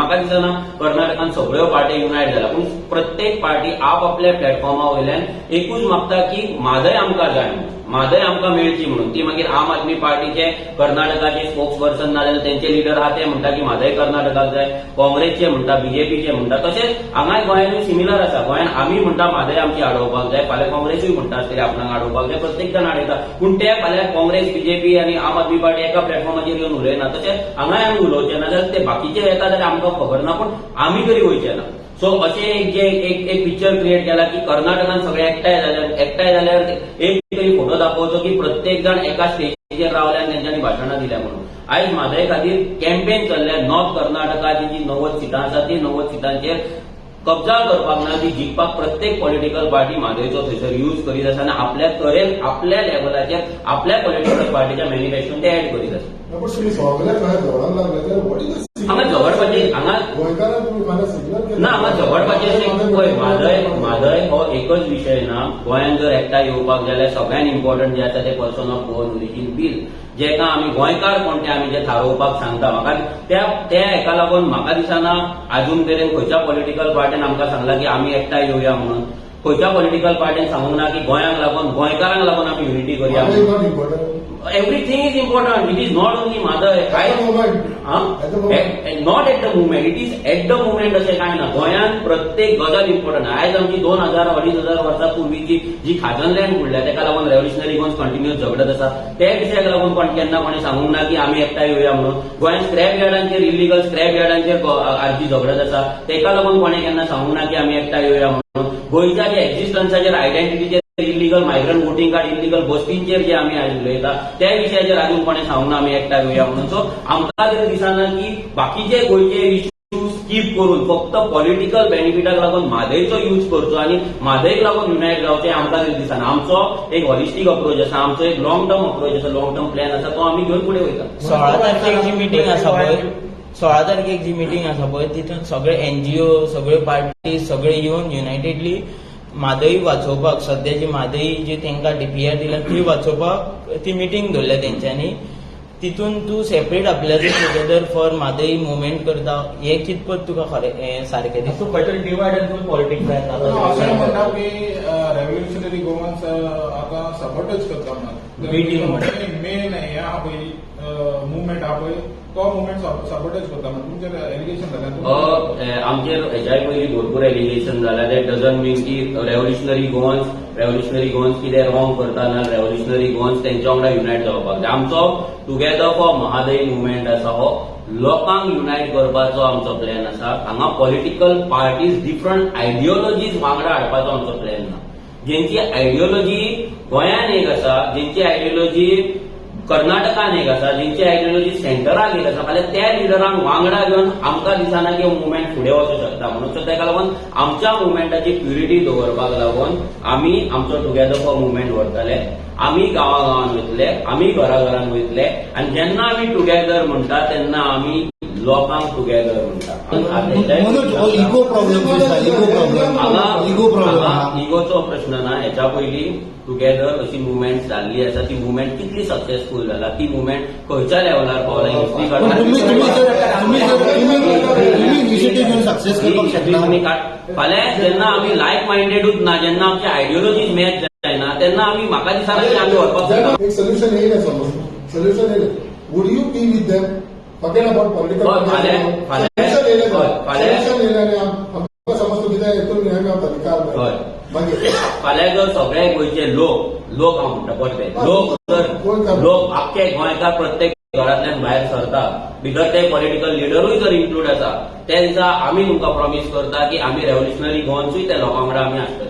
म्हाका दिसना कर्नाटकान सगळ्यो पार्टी युनायट जाला, पूण प्रत्येक पार्टी आपआपल्या प्लॅटफॉर्मा वयल्यान एकूच मागता की म्हादय आमकां जाय म्हणून, म्हादय आमकां मेळची म्हणून. ती मागीर आम आदमी पार्टीचे कर्नाटकाचे स्पोक्स पर्सन नाजाल्यार तेंचे लिडर आहा, ते म्हणटा की म्हादय कर्नाटकाक जाय, काँग्रेसचे म्हणटा, बीजेपीचे म्हणटा. तशेंच हांगाय गोंयानूय सिमिलर आसा. गोंयान आमी म्हणटा म्हादय आमची आडोवपाक जाय, फाल्यां काँग्रेसूय म्हणटा आसतली आपणाक आडोवपाक जाय. प्रत्येक जाण आडयता, पूण ते फाल्यां काँग्रेस, बीजेपी आनी आम आदमी पार्टी एका प्लॅटफॉर्माचेर येवन उलयना. तशें हांगाय आमी उलोवचे ना. जाल्यार ते बाकीचे येता जाल्यार आमकां खबर ना, पूण आमी तरी वयचे ना. सो अशें एक जे एक एक पिक्चर क्रिएट केला की कर्नाटकान सगळे एकठांय जाल्यार, एकठांय जाल्यार एक तरी फोटो दाखोवचो की प्रत्येक जाण एका स्टेजीचेर रावले आनी तेंच्यांनी भाशणां दिल्या म्हणून. आयज म्हादय खातीर कॅम्पेन चल्ल्या. नॉर्थ कर्नाटकाची जी 90 सिटां आसा, ती 90 सिटांचेर कब्जा करपाक ना, ती जिखपाक प्रत्येक पॉलिटिकल पार्टी म्हादयचो थंयसर यूज करीत आसा आनी आपल्या तरेन, आपल्या लेवलाचेर, आपल्या पॉलिटिकल पार्टीच्या मॅनिफेस्टोन ते ऍड करीत आसा. पण तुम्ही सगळ्या खंय झगडांक लागले तर what is हांगा झगडपाची हांगा गोंयकारांक तुम्ही फाल्यां सिग्नल ना, हांगा झगडपाचें अशें पळय, म्हादय म्हादय हो एकच विशय ना. गोंयांत जर एकठांय येवपाक जाल्यार सगळ्यात इम्पॉर्टंट जे आसा ते person of Goan origin bill, जेका आमी गोंयकार कोण ते आमी जे थारोवपाक सांगता. म्हाका त्या त्या हेका लागून म्हाका दिसना आजून मेरेन खंयच्या पॉलिटिकल पार्टीन आमकां सांगला की आमी एकठांय येवया म्हणून. खंयच्या पॉलिटिकल पार्टीन सांगूंक ना की गोंयांक लागून, गोंयकारांक लागून आमी युनिटी करया म्हणून. Not important. Everything is important. It is not only Mhadei. At the moment. At the moment. Not at the moment. It is at the moment अशें कांय ना. गोंयांत प्रत्येक गजाल इम्पॉर्टंट. आयज आमची 2000, 2500 वर्सां पूर्वीची जी खाजन लँड उरल्या, तेका लागून रेव्होल्युशनरी गोवन्स कंटिन्युअस झगडत आसा. त्या विशयाक लागून कोण केन्ना कोणी सांगूंक ना की आमी एकठांय येवया म्हणून. गोंयांत स्क्रॅप यार्डांचेर, इलिगल स्क्रॅप यार्डांचेर आरजी झगडत आसा, तेका लागून कोणें केन्ना सांगूंक ना की आमी एकठांय येवया म्हणून. गोंयच्या जे एक्झिस्टन्साचेर, आयडेंटिटीचेर, illegal migrant voting card, illegal बस्तींचेर जे आमी आयज उलयता, त्या विशयाचेर अजून कोणें सांगूंक ना आमी एकठांय येवया म्हणून. सो आमकां तरी दिसना की बाकीचे गोंयचे इश्यू स्कीप करून फक्त पॉलिटिकल बेनिफिटाक लागून म्हादयचो यूज करचो आनी म्हादयक लागून युनायट जावचें आमकां तरी दिसना. आमचो एक हॉलिस्टीक अप्रोच आसा, आमचो एक लॉंग टर्म अप्रोच आसा, लॉंग टर्म प्लॅन आसा, तो आमी घेवन फुडें वयता. 16 तारखेक जी मिटींग आसा पळय, 16 तारखेक जी मिटींग आसा पळय, तितून सगळे एनजीओ, सगळे पार्टी, सगळे येवन युनायटेडली म्हादई वाचोवपाक, सद्या जी म्हादई जी तांकां डीपीआर दिल्या ती वाचोवपाक ती मिटींग दवरल्या तेंच्यांनी. तितून तूं separate आपल्याचो together for Mhadei movement करता, हें कितपत तुका खरें हें सारकें दिसता? तूं खंय तरी डिवायड आनी तुमी पॉलिटिक्स जायत. अशें म्हणटा की रेव्होल्युशनरी गोवन्स आतां सपोर्टच करता म्हणून. Meeting. मेन हें आहा पळय, मुवमेंट आहा पळय, तो मुवमेंट सपोर्टच करता म्हणून तुमचेर एलिगेशन जालें. आमचेर हेच्याय पयलीं भरपूर एलिगेशन जाला. That doesn't मीन की रेव्होल्युशनरी गोवन्स कितें रॉंग करता ना, रेव्होल्युशनरी गोवन्स तेंच्या वांगडा युनायट जावपाक जाय. आमचो टुगेदर फॉर महादय मुवमेंट आसा, हो लोकांक युनायट करपाचो आमचो प्लॅन आसा. हांगा पॉलिटिकल पार्टीज, डिफरंट आयडियोलॉजीज वांगडा हाडपाचो आमचो प्लॅन ना. जेंची आयडियोलॉजी गोंयान एक आसा, जेंची आयडियोलॉजी कर्नाटकान एक आसा, जेंची आयडियोलॉजी सेंटराक एक आसा, फाल्यां त्या लिडरांक वांगडा घेवन आमकां दिसना की मुवमेंट फुडें वचूंक शकता म्हणून. सो ताका लागून आमच्या मुवमेंटाची प्युरिटी दवरपाक लागून आमी आमचो टुगेदर फॉर मुवमेंट व्हरतले. आमी गांवा गांवान वयतले, आमी घरा घरान वयतले आनी जेन्ना आमी टुगेदर म्हणटा तेन्ना आमी लोकांक टुगेदर म्हणटा. मनोज, हो इगो प्रॉब्लेम दिसता, इगो प्रॉब्लेम. हांगा इगो प्रॉब्लेम हांगा इगोचो प्रश्न ना. हेच्या पयलीं टुगेदर अशी मुवमेंट जाल्ली आसा. ती मुवमेंट कितली सक्सेसफूल जाला, ती मुवमेंट खंयच्या लेवलार पावला, हिस्ट्री. पण तुम्ही जर तुम्ही जर तुम्ही तुम्ही इनिशिएटिव्ह घेऊन सक्सेस करपाक शकना. तुम्ही फाल्यां जेन्ना आमी लायक मायंडेडूच ना, जेन्ना आमचे आयडियोलॉजीज मॅच जायना, तेन्ना आमी म्हाका दिसना की आमी व्हरपाक शकता. एक सोल्युशन येईल, समज सोल्युशन येईल, would you be with them? Forget about political. हय, फाल्यां सोल्युशन येयलें. हय, फाल्यां सोल्युशन येयलें आनी आमकां समज तूं कितें हितून हें मेवता, निकाल मेळटा. मागीर फाल्यां जर सगळे गोंयचे लोक, लोक हांव म्हणटा परते, लोक जर गोंयकार. लोक आख्खे गोंयकार प्रत्येक घरांतल्यान भायर सरता, भितर ते पॉलिटिकल लिडरूय जर इन्क्लूड आसा, त्या दिसा आमी तुमकां प्रॉमीस करता की आमी रेव्होल्युशनरी गोवन्सूय त्या लोकां वांगडा आमी आसतले.